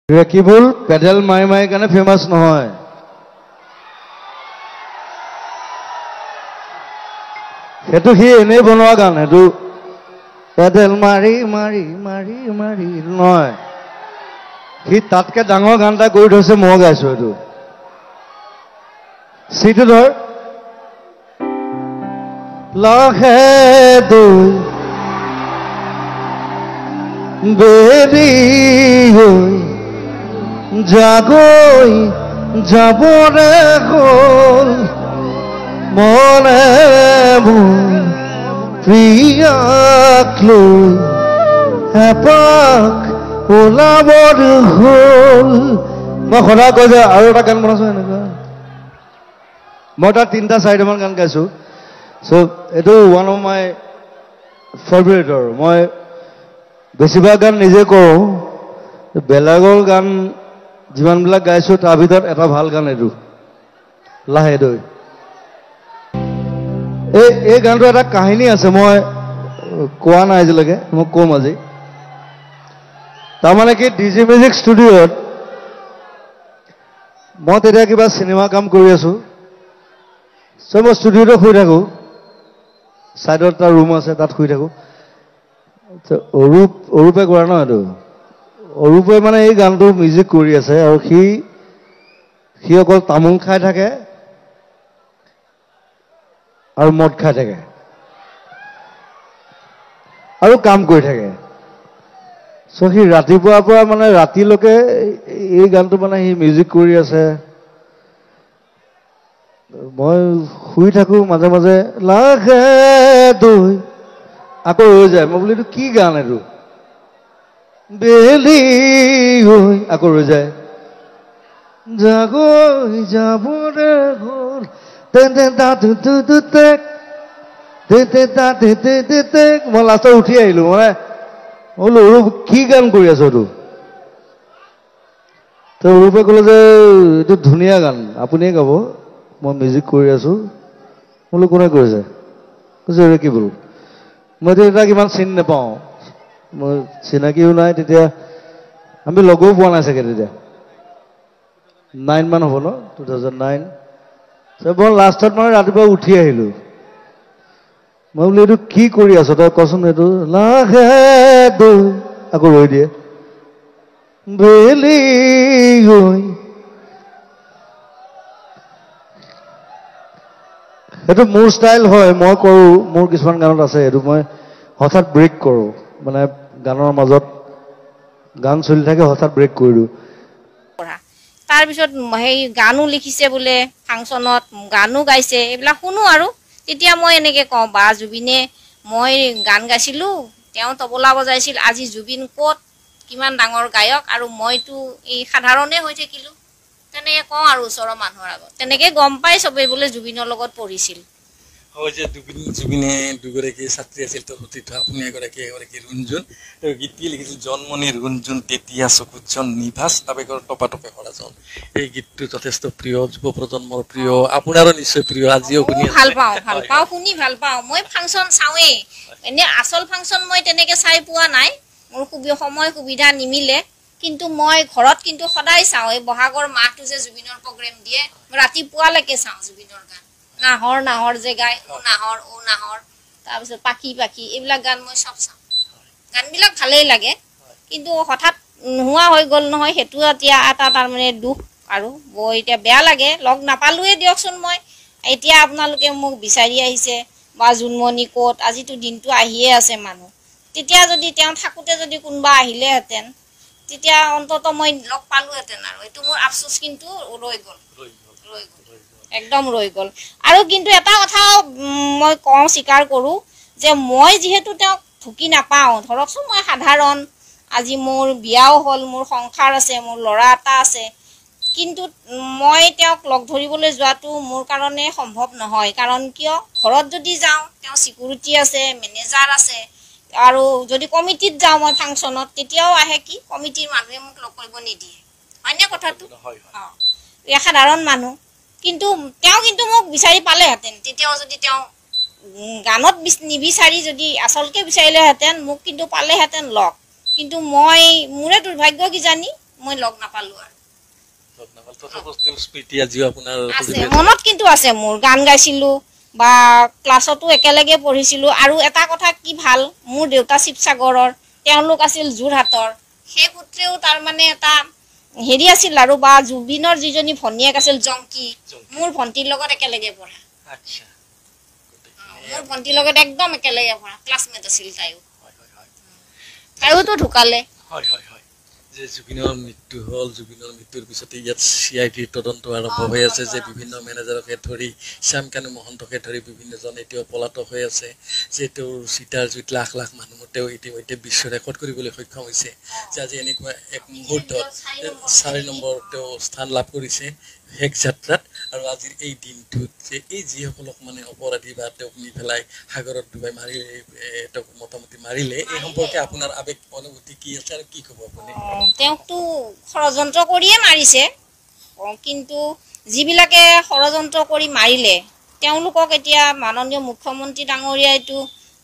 Rekibul pedal মাৰি মাৰি কাৰণে ফেমাছ নহয়। সেইটো সি এনেই বনোৱা গান, সেইটো পেডেল মাৰি মাৰি মাৰি মাৰি নহয়, সি তাতকে ডাঙৰ গান এটা কৰি থৈছে, মই গাইছো এইটো। চিটো ধৰ লাহে দুই বেলি হৈ জাগৈ যাবৰে হ'ল মনে মোৰ প্ৰিয়াক লৈ এপাক ওলাবৰ হ'ল। মই সদায় কওঁ যে আৰু এটা গান বনাইছো এনেকুৱা, মই তাত তিনিটা চাৰিটামান গান গাইছো। চ' এইটো ওৱান অফ my favourite. আৰু মই বেছিভাগ গান নিজে কৰোঁ, বেলেগৰ গান যিমানবিলাক গাইছো তাৰ ভিতৰত এটা ভাল গান এইটো লাহে দৈ। এই গানটো এটা কাহিনী আছে, মই কোৱা নাই আজিলৈকে, মই ক'ম আজি। তাৰমানে কি, ডি জি মিউজিক ষ্টুডিঅ'ত মই তেতিয়া কিবা চিনেমা কাম কৰি আছো। চ' মই ষ্টুডিঅ'তে শুই থাকোঁ, ছাইডত এটা ৰুম আছে, তাত শুই থাকোঁ। অৰূপ, অৰূপে কৰা ন এইটো, অৰূপে মানে এই গানটো মিউজিক কৰি আছে আৰু সি অকল তামোল খাই থাকে আৰু মদ খাই থাকে আৰু কাম কৰি থাকে। চ' সি ৰাতিপুৱাৰ পৰা মানে ৰাতিলৈকে এই গানটো মানে সি মিউজিক কৰি আছে। মই শুই থাকোঁ, মাজে মাজে লাহে দৈ আকৌ ৰৈ যায়। মই বোলো এইটো কি গান এইটো, বেলি হৈ আকৌ ৰৈ যায়। জাগৈ যাবৰে হ'ল তে তা তু তু তু তে তে তা তে তে তে তে। মই লাষ্টত উঠি আহিলো, মানে বোলো অৰূপ কি গান কৰি আছ এইটো? তো অৰূপে ক'লে যে এইটো ধুনীয়া গান, আপুনিয়ে গাব, মই মিউজিক কৰি আছো। বোলো কোনে কৰিছে? কৈছে ৰেকিবুল। মই তেতিয়া তাক ইমান চিনি নাপাওঁ, মই চিনাকিও নাই তেতিয়া, আমি লগো পোৱা নাই চাগে তেতিয়া, 9 মান হ'ব ন, 2009। মই লাষ্টত মানে ৰাতিপুৱা উঠি আহিলো, মই বোলো এইটো কি কৰি আছ তই কচোন, এইটো লাহে দৈ আকৌ ৰৈ দিয়ে বেলি গৈ। সেইটো মোৰ ষ্টাইল হয়, মই কৰোঁ, মোৰ কিছুমান গানত আছে সেইটো, মই হঠাৎ ব্ৰেক কৰোঁ, মানে গানৰ মাজত গান চলি থাকে হঠাৎ ব্ৰেক কৰি দিওঁ। তাৰপিছত সেই গানো লিখিছে বোলে, ফাংচনত গানো গাইছে, এইবিলাক শুনো আৰু। তেতিয়া মই এনেকৈ কওঁ, বা জুবিনে মই গান গাইছিলোঁ, তেওঁ তবলা বজাইছিল, আজি জুবিন ক'ত, কিমান ডাঙৰ গায়ক, আৰু মইতো এই সাধাৰণে হৈ থাকিলোঁ, তেনেকৈ কওঁ আৰু ওচৰৰ মানুহৰ আগত। তেনেকৈ গম পাই চবেই বোলে জুবিনৰ লগত পঢ়িছিল। হয় যে জুবিনে দুগৰাকী ছাত্ৰী আছিল, তেওঁৰ সতীৰ্থ, আপুনি এগৰাকী, এগৰাকী ৰুণজুন। তেওঁ গীতটি লিখিছিল জন্মনি ৰুণজুন তেতিয়া চকুত জন নিভাজ আৱেগৰ টপাটপে সৰা জন। এই গীতটো যথেষ্ট প্ৰিয়, যুৱ প্ৰজন্মৰ প্ৰিয়, আপোনাৰো নিশ্চয় প্ৰিয়, আজিও শুনি ভাল পাওঁ, ভাল পাওঁ, শুনি ভাল পাওঁ। মই ফাংচন চাওঁৱেই, এনেই আচল ফাংচন মই তেনেকৈ চাই পোৱা নাই, মোৰ সময় সুবিধা নিমিলে, কিন্তু মই ঘৰত কিন্তু সদায় চাওঁ। এই বহাগৰ মাহটো যে জুবিনৰ প্ৰগ্ৰেম দিয়ে, ৰাতিপুৱালৈকে চাওঁ জুবিনৰ গান, নাহৰ নাহৰ যে গায়, অ' নাহৰ অ' নাহৰ, তাৰপিছত পাখি পাখি, এইবিলাক গান মই চব চাওঁ। গানবিলাক ভালেই লাগে, কিন্তু হঠাৎ নোহোৱা হৈ গ'ল নহয়, সেইটো এতিয়া এটা তাৰমানে দুখ আৰু বৰ এতিয়া বেয়া লাগে, লগ নাপালোৱে দিয়কচোন মই। এতিয়া আপোনালোকে মোক বিচাৰি আহিছে বা জোনমণি ক'ত, আজিতো দিনটো আহিয়ে আছে মানুহ, তেতিয়া যদি তেওঁ থাকোঁতে যদি কোনোবা আহিলেহেঁতেন, তেতিয়া অন্ততঃ মই লগ পালোহেঁতেন আৰু। এইটো মোৰ আফচোচ কিন্তু ৰৈ গ'ল, ৰৈ গ'ল, একদম ৰৈ গ'ল। আৰু কিন্তু এটা কথা মই কওঁ, স্বীকাৰ কৰোঁ যে মই যিহেতু তেওঁক ঢুকি নাপাওঁ, ধৰকচোন মই সাধাৰণ, আজি মোৰ বিয়াও হ'ল, মোৰ সংসাৰ আছে, মোৰ ল'ৰা এটা আছে, কিন্তু মই তেওঁক লগ ধৰিবলৈ যোৱাটো মোৰ কাৰণে সম্ভৱ নহয়। কাৰণ কিয়, ঘৰত যদি যাওঁ তেওঁ ছিকিউৰিটি আছে, মেনেজাৰ আছে, আৰু যদি কমিটিত যাওঁ মই ফাংচনত, তেতিয়াও আহে কি কমিটিৰ মানুহে মোক লগ কৰিব নিদিয়ে, হয়নে কথাটো? অঁ, এই সাধাৰণ মানুহ, কিন্তু তেওঁ কিন্তু মোক বিচাৰি পালেহেঁতেন তেতিয়াও, যদি তেওঁ গানত নিবিচাৰি যদি আচলকে বিচাৰিলেহেঁতেন মোক কিন্তু পালেহেঁতেন লগ। কিন্তু মই, মোৰে দুৰ্ভাগ্য কিজানি, মই লগ নাপালো আৰু। আছে মনত কিন্তু আছে, মোৰ গান গাইছিলো বা ক্লাছতো একেলগে পঢ়িছিলো। আৰু এটা কথা কি ভাল, মোৰ দেউতা শিৱসাগৰৰ, তেওঁলোক আছিল যোৰহাটৰ, সেই সূত্ৰেও তাৰমানে এটা হেৰি আছিল আৰু। বা জুবিনৰ যিজনী ভনীয়েক আছিল জংকী, মোৰ ভণ্টিৰ লগত একেলগে পঢ়া, মোৰ ভণ্টিৰ লগত একদম একেলগে পঢ়া, ক্লাছমেট আছিল তাইও, তাইওতো ঢুকালে। যে জুবিনৰ মৃত্যু হ'ল, জুবিনৰ মৃত্যুৰ পিছতে ইয়াত চি I ডিৰ তদন্ত আৰম্ভ হৈ আছে, যে বিভিন্ন মেনেজাৰকে ধৰি শ্যামকানু মহন্তকে ধৰি বিভিন্নজন এতিয়াও পলাতক হৈ আছে, যে তেওঁৰ চিতাৰ জুইত লাখ লাখ মানুহ তেওঁ ইতিমধ্যে বিশ্ব ৰেকৰ্ড কৰিবলৈ সক্ষম হৈছে, যে আজি এনেকুৱা এক মুহূৰ্তত 4 নম্বৰ তেওঁ স্থান লাভ কৰিছে শেষ যাত্ৰাত। আৰু আজিৰ এই দিনটোত যে এই যিসকলক মানে অপৰাধী বা তেওঁক নি পেলাই সাগৰত ডুবাই মাৰিলে, তেওঁক মোটামুটি মাৰিলে, এই সম্পৰ্কে আপোনাৰ আৱেগ অনুভূতি কি আছে আৰু কি ক'ব আপুনি? তেওঁকতো ষড়যন্ত্ৰ কৰিয়ে মাৰিছে, কিন্তু যিবিলাকে ষড়যন্ত্ৰ কৰি মাৰিলে তেওঁলোকক এতিয়া মাননীয় মুখ্যমন্ত্ৰী ডাঙৰীয়াইতো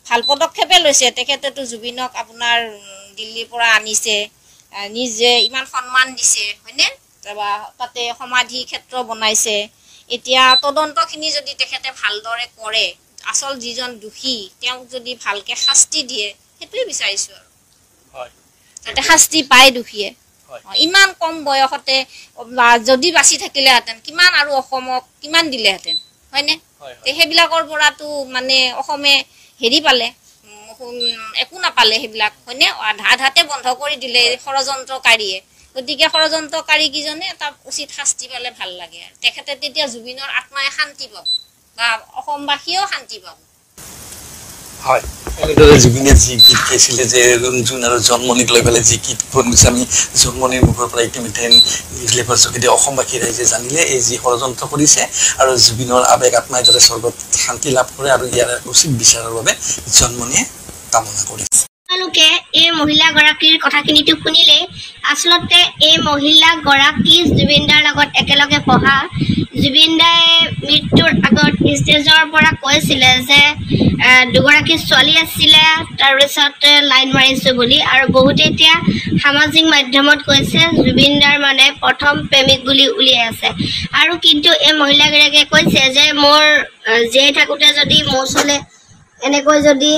ভাল পদক্ষেপে লৈছে। তেখেতেতো জুবিনক আপোনাৰ দিল্লীৰ পৰা আনিছে, নিজে ইমান সন্মান দিছে, হয়নে? তাতে সমাধি ক্ষেত্ৰ বনাইছে। এতিয়া তদন্তখিনি যদি তেখেতে ভালদৰে কৰে, আচল যিজন দোষী তেওঁক যদি ভালকে শাস্তি দিয়ে, সেইটোৱে বিচাৰিছো আৰু, যাতে শাস্তি পায় দোষীয়ে। ইমান কম বয়সতে যদি বাচি থাকিলেহেঁতেন কিমান আৰু অসমক কিমান দিলেহেঁতেন, হয়নে? সেইবিলাকৰ পৰাতো মানে অসমে হেৰি পালে, একো নাপালে সেইবিলাক, হয়নে? আধা আধাতে বন্ধ কৰি দিলে ষড়যন্ত্ৰকাৰীয়ে। গতিকে ষড়যন্ত্ৰকাৰী কেইজনে এটা উচিত শাস্তি পালে ভাল লাগে আৰু। তেখেতে তেতিয়া জুবিনৰ আত্মাই শান্তি পাব বা অসমবাসীয়েও শান্তি পাব। হয়, এনেদৰে জুবিনে যি গীত গাইছিলে যে ৰঞ্জুন আৰু জন্মনিক লৈ পেলাই যি গীত বনিছে, আমি জন্মনিৰ মুখৰ পৰা ইতিমধ্যে নিউজ লাইভৰ যোগেদি অসমবাসী ৰাইজে জানিলে এই যি ষড়যন্ত্ৰ কৰিছে আৰু জুবিনৰ আৱেগ আত্মাই যাতে স্বৰ্গত শান্তি লাভ কৰে আৰু ইয়াৰ উচিত বিচাৰৰ বাবে জন্মনিয়ে কামনা কৰিছে। আপোনালোকে এই মহিলাগৰাকীৰ কথাখিনিতো শুনিলেই। আচলতে এই মহিলাগৰাকী জুবিন দাৰ লগত একেলগে পঢ়া। জুবিন দাই মৃত্যুৰ আগত ষ্টেজৰ পৰা কৈছিলে যে দুগৰাকী ছোৱালী আছিলে, তাৰপিছত লাইন মাৰিছো বুলি। আৰু বহুতে এতিয়া সামাজিক মাধ্যমত কৈছে জুবিন দাৰ মানে প্ৰথম প্ৰেমিক বুলি উলিয়াই আছে। আৰু কিন্তু এই মহিলাগৰাকীয়ে কৈছে যে মোৰ জীয়াই থাকোঁতে যদি মোৰ ওচৰলৈ এনেকৈ যদি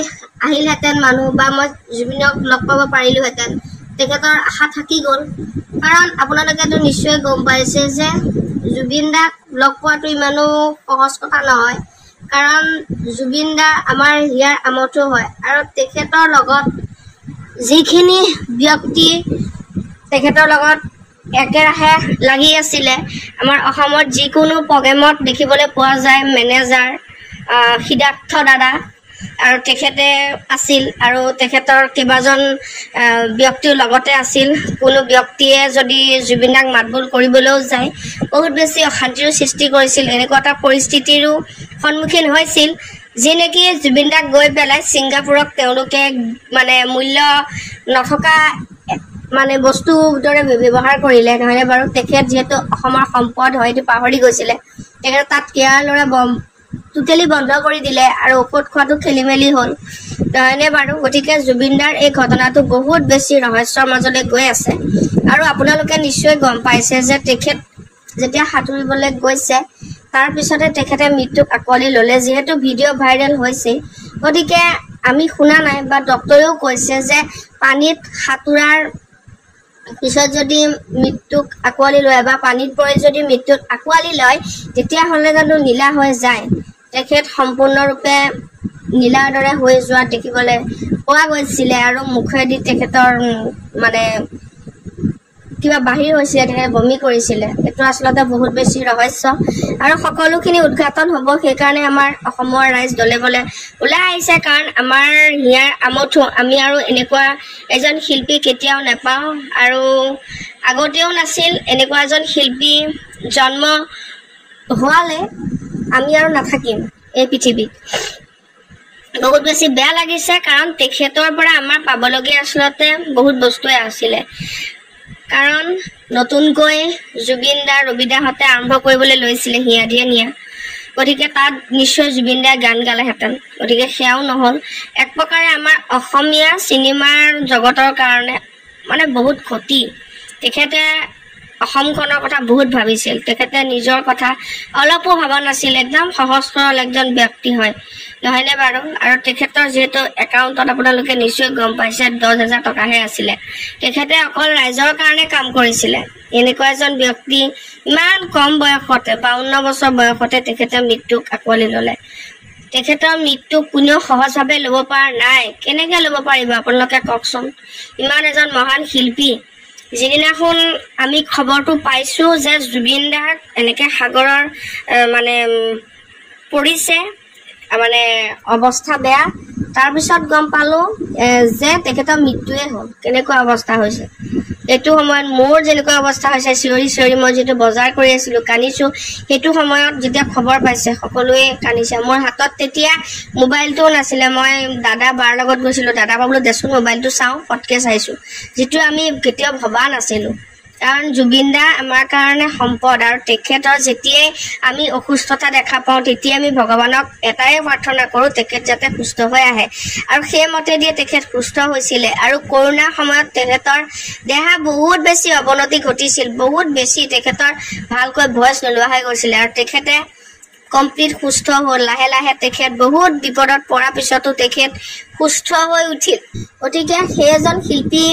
আহিলহেঁতেন মানুহ বা মই জুবিনক লগ পাব পাৰিলোহেঁতেন, তেখেতৰ আশা থাকি গ'ল। কাৰণ আপোনালোকেতো নিশ্চয় গম পাইছে যে জুবিন দাক লগ পোৱাটো ইমানো সহজ কথা নহয়। কাৰণ জুবিন দা আমাৰ হিয়াৰ আমঠু হয় আৰু তেখেতৰ লগত যিখিনি ব্যক্তি তেখেতৰ লগত একেৰাহে লাগি আছিলে, আমাৰ অসমত যিকোনো প্ৰগ্ৰেমত দেখিবলৈ পোৱা যায় মেনেজাৰ সিদ্ধাৰ্থ দাদা আৰু তেখেতে আছিল, আৰু তেখেতৰ কেইবাজন ব্যক্তিও লগতে আছিল। কোনো ব্যক্তিয়ে যদি জুবিন দাক মাতবোল কৰিবলৈও যায় বহুত বেছি অশান্তিৰো সৃষ্টি কৰিছিল। এনেকুৱা এটা পৰিস্থিতিৰো সন্মুখীন হৈছিল যি নেকি জুবিন দাক গৈ পেলাই ছিংগাপুৰক তেওঁলোকে মানে মূল্য নথকা মানে বস্তুৰ দৰে ব্যৱহাৰ কৰিলে, নহয়নে বাৰু? তেখেত যিহেতু অসমৰ সম্পদ হয়, এইটো পাহৰি গৈছিলে। তেখেত তাত কেয়াৰ ল'ৰা টোটেলি বন্ধ কৰি দিলে আৰু ঔষধ খোৱাটো খেলি মেলি হ'ল, নহয়নে বাৰু? গতিকে জুবিন দাৰ এই ঘটনাটো বহুত বেছি ৰহস্যৰ মাজলৈ গৈ আছে। আৰু আপোনালোকে নিশ্চয় গম পাইছে যে তেখেত যেতিয়া সাঁতুৰিবলৈ গৈছে তাৰপিছতে তেখেতে মৃত্যুক আঁকোৱালি ল'লে, যিহেতু ভিডিঅ' ভাইৰেল হৈছে। গতিকে আমি শুনা নাই বা ডক্তৰেও কৈছে যে পানীত সাঁতোৰাৰ পিছত যদি মৃত্যুক আঁকোৱালি লয় বা পানীত পৰি যদি মৃত্যুক আঁকোৱালি লয় তেতিয়াহ'লে জানো নীলা হৈ যায়। তেখেত সম্পূৰ্ণৰূপে নীলাৰ দৰে হৈ যোৱা দেখিবলৈ পোৱা গৈছিলে আৰু মুখেদি তেখেতৰ মানে কিবা বাহিৰ হৈছিলে, তেখেতে বমি কৰিছিলে। এইটো আচলতে বহুত বেছি ৰহস্য আৰু সকলোখিনি উদঘাটন হ'ব। সেইকাৰণে আমাৰ অসমৰ ৰাইজ দলে বলে ওলাই আহিছে, কাৰণ আমাৰ হিয়াৰ আমঠু আমি আৰু এনেকুৱা এজন শিল্পী কেতিয়াও নাপাওঁ আৰু আগতেও নাছিল এনেকুৱা এজন শিল্পী জন্ম হোৱালে আমি আৰু নাথাকিম এই পৃথিৱীত। বহুত বেছি বেয়া লাগিছে, কাৰণ তেখেতৰ পৰা আমাৰ পাবলগীয়া আচলতে বহুত বস্তুৱে আছিলে। কাৰণ নতুনকৈ জুবিন দা ৰবিদাহঁতে আৰম্ভ কৰিবলৈ লৈছিলে হিয়া দিয়া নিয়া, গতিকে তাত নিশ্চয় জুবিন দাই গান গালেহেঁতেন, গতিকে সেয়াও নহ'ল। এক প্ৰকাৰে আমাৰ অসমীয়া চিনেমাৰ জগতৰ কাৰণে মানে বহুত ক্ষতি, তেখেতে অসমখনৰ কথা বহুত ভাবিছিল, তেখেতে নিজৰ কথা অলপো ভবা নাছিল, একদম সহজ সৰল একজন ব্যক্তি হয়, নহয়নে বাৰু? আৰু তেখেতৰ যিহেতু একাউণ্টত আপোনালোকে নিশ্চয় গম পাইছে 10,000 টকাহে আছিলে, তেখেতে অকল ৰাইজৰ কাৰণে কাম কৰিছিলে। এনেকুৱা এজন ব্যক্তি ইমান কম বয়সতে 52 বছৰ বয়সতে তেখেতে মৃত্যুক আঁকোৱালি ল'লে। তেখেতৰ মৃত্যু কোনেও সহজভাৱে ল'ব পৰা নাই, কেনেকে ল'ব পাৰিব আপোনালোকে কওকচোন? ইমান এজন মহান শিল্পী, যিদিনাখন আমি খবৰটো পাইছো যে জুবিন দাক এনেকে সাগৰৰ মানে পৰিছে, মানে অৱস্থা বেয়া, তাৰপিছত গম পালো যে তেখেতৰ মৃত্যুৱে হ'ল। কেনেকুৱা অৱস্থা হৈছে এইটো সময়ত, মোৰ যেনেকুৱা অৱস্থা হৈছে, চিঞৰি চিঞৰি মই যিটো বজাৰ কৰি আছিলো, কান্দিছো, সেইটো সময়ত যেতিয়া খবৰ পাইছে সকলোৱে কান্দিছে। মোৰ হাতত তেতিয়া মোবাইলটোও নাছিলে, মই দাদা বাৰ লগত গৈছিলো, দাদা বা বোলো দেচোন মোবাইলটো চাওঁ, ফটকে চাইছো, যিটো আমি কেতিয়াও ভবা নাছিলো। কাৰণ জুবিন দা আমাৰ কাৰণে সম্পদ, আৰু তেখেতৰ যেতিয়াই আমি অসুস্থতা দেখা পাওঁ তেতিয়াই আমি ভগৱানক এটাই প্ৰাৰ্থনা কৰোঁ, তেখেত যাতে সুস্থ হৈ আহে, আৰু সেইমতে দিয়ে তেখেত সুস্থ হৈছিলে। আৰু কৰোণাৰ সময়ত তেখেতৰ দেহা বহুত বেছি অৱনতি ঘটিছিল, বহুত বেছি তেখেতৰ ভালকৈ ভইচ নোলোৱা হৈ গৈছিলে, আৰু তেখেতে কমপ্লিট সুস্থ হ'ল। লাহে লাহে তেখেত বহুত বিপদত পৰাৰ পিছতো তেখেত সুস্থ হৈ উঠিল। গতিকে সেই এজন শিল্পী,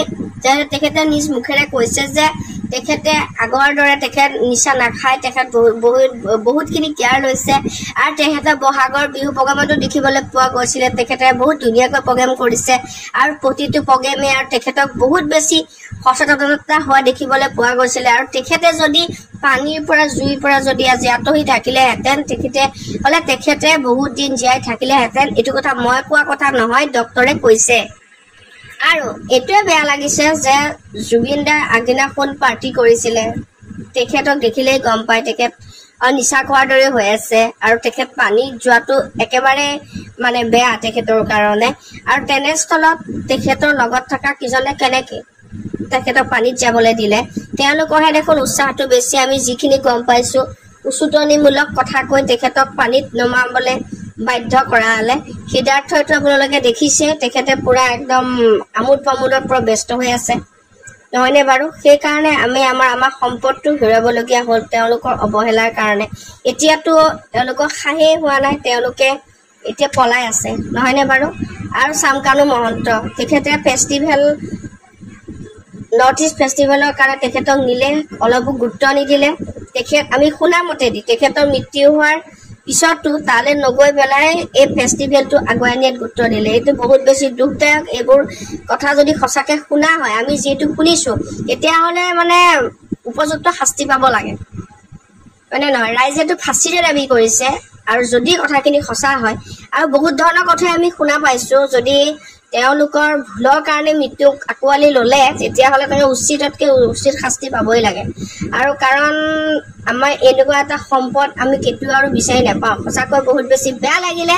তেখেতে নিজ মুখেৰে কৈছে যে তেখেতে আগৰ দৰে তেখেত নিচা নাখায়, তেখেত বহুত বহুতখিনি কেয়াৰ লৈছে। আৰু তেখেতৰ বহাগৰ বিহু প্ৰগ্ৰেমতো দেখিবলৈ পোৱা গৈছিলে, তেখেতে বহুত ধুনীয়াকৈ প্ৰগ্ৰেম কৰিছে, আৰু প্ৰতিটো প্ৰগ্ৰেমে আৰু তেখেতক বহুত বেছি সচেতনতা হোৱা দেখিবলৈ পোৱা গৈছিলে। আৰু তেখেতে যদি পানীৰ পৰা জুইৰ পৰা যদি আজি আঁতৰি থাকিলেহেঁতেন, তেখেতে হ'লে তেখেতে বহুত দিন জীয়াই থাকিলেহেঁতেন। এইটো কথা মই কোৱা কথা নহয়, ডক্তৰে কৈছে। আৰু এইটোৱে বেয়া লাগিছে যে জুবিন দাৰ আগদিনাখন পাৰ্টি কৰিছিলে, তেখেতক দেখিলেই গম পায় তেখেত নিচা খোৱাৰ দৰে হৈ আছে, আৰু তেখেত পানীত যোৱাটো একেবাৰে মানে বেয়া তেখেতৰ কাৰণে। আৰু তেনেস্থলত তেখেতৰ লগত থকা কেইজনে কেনেকে তেখেতক পানীত যাবলৈ দিলে? তেওঁলোকৰহে দেখোন উৎসাহটো বেছি, আমি যিখিনি গম পাইছো উচুতনিমূলক কথা কৈ তেখেতক পানীত নমাবলৈ বাধ্য কৰালে। সিদ্ধাৰ্থইতো আপোনালোকে দেখিছে, তেখেতে পুৰা একদম আমোদ প্ৰমোদত পুৰা ব্যস্ত হৈ আছে, নহয়নে বাৰু? সেইকাৰণে আমি আমাৰ আমাৰ সম্পদটো হেৰুৱাবলগীয়া হ'ল তেওঁলোকৰ অৱহেলাৰ কাৰণে। এতিয়াতো তেওঁলোকৰ সাহেই হোৱা নাই, তেওঁলোকে এতিয়া পলাই আছে, নহয়নে বাৰু? আৰু শ্যামকানু মহন্ত, তেখেতে ফেষ্টিভেল নৰ্থ ইষ্ট ফেষ্টিভেলৰ কাৰণে তেখেতক নিলে, অলপো গুৰুত্ব নিদিলে। তেখেত আমি শুনা মতেদি তেখেতৰ মৃত্যু হোৱাৰ পিছতো তালৈ নগৈ পেলাই এই ফেষ্টিভেলটো আগুৱাই নিয়াত গুৰুত্ব দিলে। এইটো বহুত বেছি দুখদায়ক। এইবোৰ কথা যদি সঁচাকে শুনা হয়, আমি যিহেতু শুনিছো, তেতিয়াহ'লে মানে উপযুক্ত শাস্তি পাব লাগে, হয়নে নহয়? ৰাইজেতো ফাঁচিৰে দাবী কৰিছে, আৰু যদি কথাখিনি সঁচা হয়, আৰু বহুত ধৰণৰ কথাই আমি শুনা পাইছো, যদি তেওঁলোকৰ ভুলৰ কাৰণে মৃত্যুক আঁকোৱালি ল'লে, তেতিয়াহ'লে তেওঁ উচিততকৈ উচিত শাস্তি পাবই লাগে। আৰু কাৰণ আমাৰ এনেকুৱা এটা সম্পদ আমি কেতিয়াও আৰু বিচাৰি নাপাওঁ। সঁচাকৈ বহুত বেছি বেয়া লাগিলে।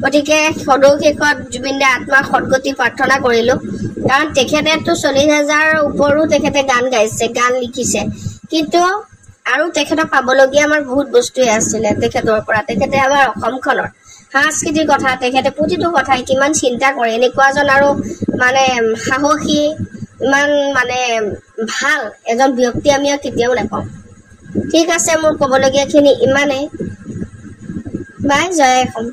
গতিকে সদৌ শেষত জুবিন দাৰ আত্মাৰ সদগতি প্ৰাৰ্থনা কৰিলোঁ, কাৰণ তেখেতেতো 40,000 ওপৰো তেখেতে গান গাইছে, গান লিখিছে, কিন্তু আৰু তেখেতক পাবলগীয়া আমাৰ বহুত বস্তুৱে আছিলে তেখেতৰ পৰা। তেখেতে আমাৰ অসমখনৰ সাংস্কৃতিক কথা, তেখেতে প্ৰতিটো কথাই কিমান চিন্তা কৰে। এনেকুৱা এজন আৰু মানে সাহসী, ইমান মানে ভাল এজন ব্যক্তি আমি আৰু কেতিয়াও নাপাওঁ। ঠিক আছে, মোৰ ক'বলগীয়াখিনি ইমানেই। বাই, জয় অসম।